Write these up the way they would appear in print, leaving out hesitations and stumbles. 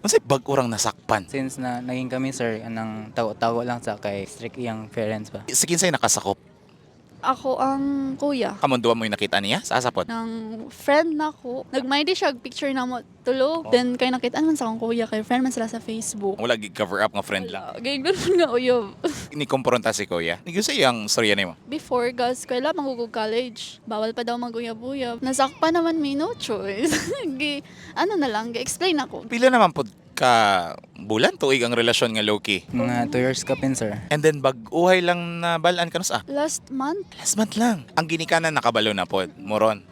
Unsay bag-o rang nasakpan? Since na naging kami, sir, anang tago-tago lang sa kay strict iyang parents ba. Sa kinsay nakasakop? Ako ang kuya. Kamon duwa mo yung nakita niya sa asapot? Ng friend na ko. Nagmay di siya og picture na mo tulo. Then kay nakita man sa akong kuya kay friend man sila sa Facebook. Wala gi-cover up nga friend lang. Gayud nga uyab. Ni kompronta si kuya. Ni sa iyang storya nimo. Before gas eskwela mangugog college. Bawal pa daw maguyab-uyab. Nasakpa naman mi, no choice. Gi ano na lang, gi-explain ako. Pila naman pod ka bulan, tuig ang relasyon nga low-key? Mga 2 years kapin, sir. And then bag-uhay lang na balaan kanus ah. Last month, Last month lang. Ang ginikanan nakabalo na pod, moron.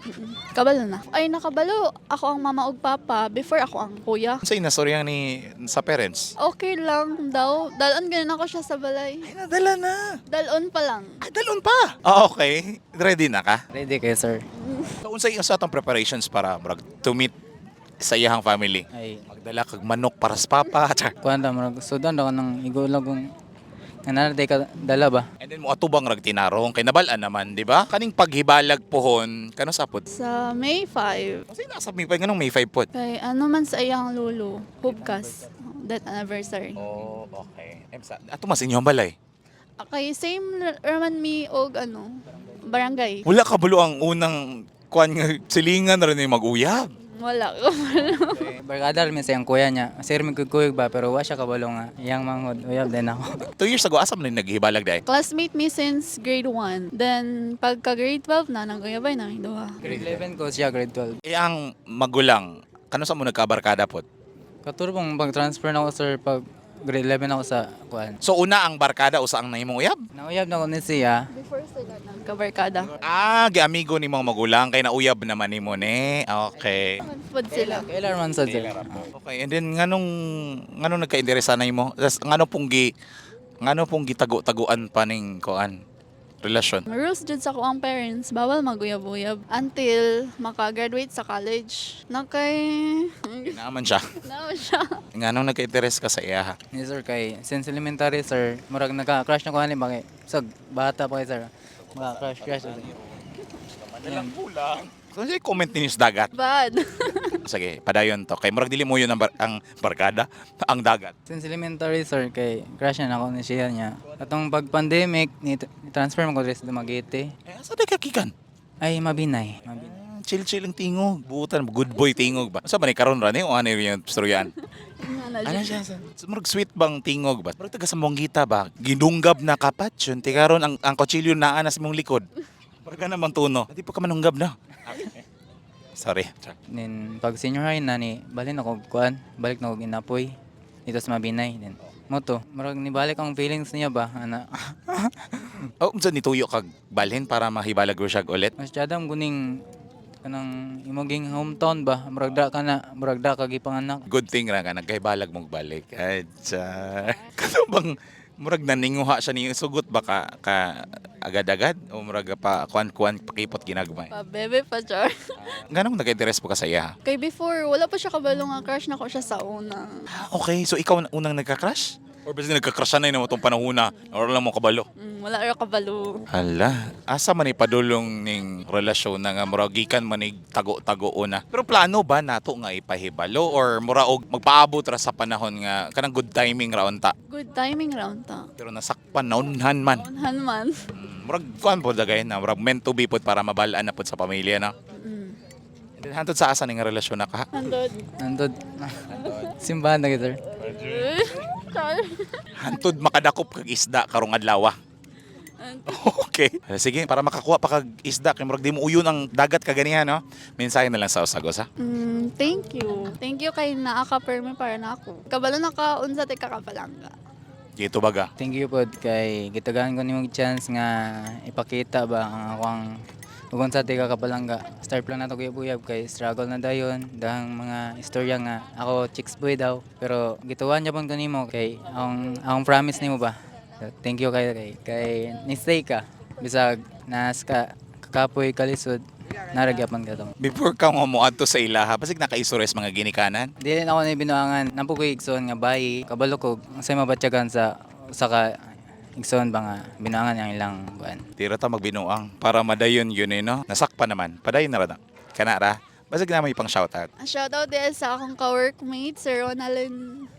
Kabalo na. Ay, nakabalo ako ang mama ug papa before ako ang kuya. Unsay nastorya ni sa parents? Okay lang daw. Dalon ganun ako siya sa balay. Ay, nadala na. Dalon pa lang. Ah, dalon pa. Ah, okay. Ready na ka? Ready kayo, sir. So, unsay sa atong preparations para murag to meet sa iyahang family? Ay, Magdala kag manok para sa papa. Char. kuan ta murag sudan ra ko ng igulang kong nga naa ka dala ba. And then mo atubang rag tinarong kay nabal-an naman, di ba? Kaning paghibalag pohon, kano sapod? Sa May 5. Kasi nasa May 5 nganong May 5 pod. Kay ano man sa iyang lolo, hubkas. Death anniversary. Oh, okay. Em sa ato mas inyong balay. Kay same raman mi og ano, barangay. Wala ka bulo ang unang kuan nga silingan ra ni mag-uyab. Wala. Barkada mi sa iyang kuya niya. Sir mi kuyog ba pero wa siya kabalo nga iyang manghod uyab din ako. 2 years ago asa man ni naghibalag dai? Classmate me since grade 1. Then pagka grade 12 na nag-uyabay na duha. Grade 11 ko siya, grade 12. Eh ang magulang, kano sa mo nagkabarkada pod? Katurpong pag-transfer na ako, sir, pag grade 11 ako sa kuan. So una ang barkada usa ang nahimong uyab? Nauyab na ko ni siya. Before sila nagkabarkada. Ah, giamigo ni mga magulang kay nauyab naman nimo ni. Okay. Food sila. Kailan man sa sir. Okay, and then nganong nganong nagka-interesa na imo? Tas ngano pong gitago-taguan pa ning kuan relasyon? Rules jud sa akong parents, bawal maguyab-uyab until makagraduate sa college. Nakay Naaman siya. na siya. Nganong nagka-interest ka sa iya? Ni sir kay since elementary, sir, murag nagka-crush na ko ani ba kay sag bata pa kay sir. Maka crush crush. Kung sa'yo comment ninyo sa dagat. Bad. Sige, padayon to. Kay murag dili mo yun ang barkada, ang dagat. Since elementary, sir, kay crush na ako ni siya niya. Atong pag pandemic ni transfer mo ko diri sa Dumaguete. Eh, asa di ka gikan? Ay, Mabinay. Mabinay. Ah, chill-chill ang tingog. Buutan, good boy tingog ba? Sa ba ni karon ra ni o ano yung storyan? Nga na Ano siya. siya? Murag sweet bang tingog ba? Murag taga sa Monggita ba? Ginunggab na kapat yun. Ti karon ang kutsilyo naa na sa mong likod. Murag ka naman tuno. Di pa ka manunggab na. Sorry. Nin pag senior high na ni balin ako kuan, balik na ako ginapoy dito sa Mabinay din. Mo to, murag nibalik ang feelings niya ba ana. Oh, unsa nituyo kag balhin para mahibalag ro siya ulit? Masyadong guning kanang imong hometown ba, murag da ka na, murag da ka gipanganak. Good thing ra ka nagkahibalag mong balik. Ay, tsa. Kato bang murag naninguha siya ni sugot ba ka agad-agad o murag pa kuan-kuan pakipot ginagmay? Pa bebe pa char. Nganong nagka-interest po ka sa iya? Kay before wala pa siya kabalo nga crush na ko siya sa una. Ah, okay. So ikaw ang unang nagka-crush? Or basta nagka-crush na yun mo itong panahon na or lang mo kabalo? Wala ra kabalo. Hala, asa man ipadulong ning relasyon na nga murag gikan man ig tago-tago una. Pero plano ba nato nga ipahibalo or mura og magpaabot ra sa panahon nga kanang good timing ra unta? Good timing round ta. Pero nasakpan naunhan man. Unhan man. Murag kuan pod dagay na murag meant to be pod para mabal-an na pod sa pamilya na. And then hantod sa asa ning relasyon na ka? Handod. Nandod. Simbahan na gid, sir. Char. Hantod makadakop kag isda karong adlaw. Okay. Sige, para makakuha pa kag isda kay murag di mo uyon ang dagat kaganihan no. Mensahe na lang sa usagos ha. Thank you. Thank you kay naa ka permi para na ako. Kabalo na ka unsa ti kakapalangga. Dito baga. Thank you pod kay gitagaan ko nimong chance nga ipakita ba ang akong ug unsa ti kakapalangga. Start lang nato kuyab-uyab kay struggle na dayon dahang mga istorya nga ako chicks boy daw pero gituwan gyapon ko nimo kay ang akong promise nimo ba. So, thank you kay ni stay ka bisag naas ka kakapoy kalisod nara gyapon ka to. Before ka mo moadto sa ilaha, basig nakaisures mga ginikanan. Dili na ako ni binuangan. Nampo ko igsoon nga bayi, kabalo ko sa mabatyagan sa usa ka igsoon ba nga binuangan ang ilang kuan. Tira ta magbinuang para madayon yun eh, no? Nasakpa naman. Padayon na ra na. Kana ra. Basig na may pang shoutout. Shoutout din sa akong ka-workmate, Sir Ronalyn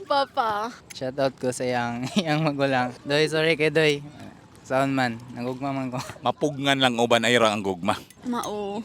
Papa. Shoutout ko sa iyang iyang magulang. Doy, sorry kay Doy. Sound man, nagugma man ko. Mapugngan lang uban ay ra ang gugma. Mao.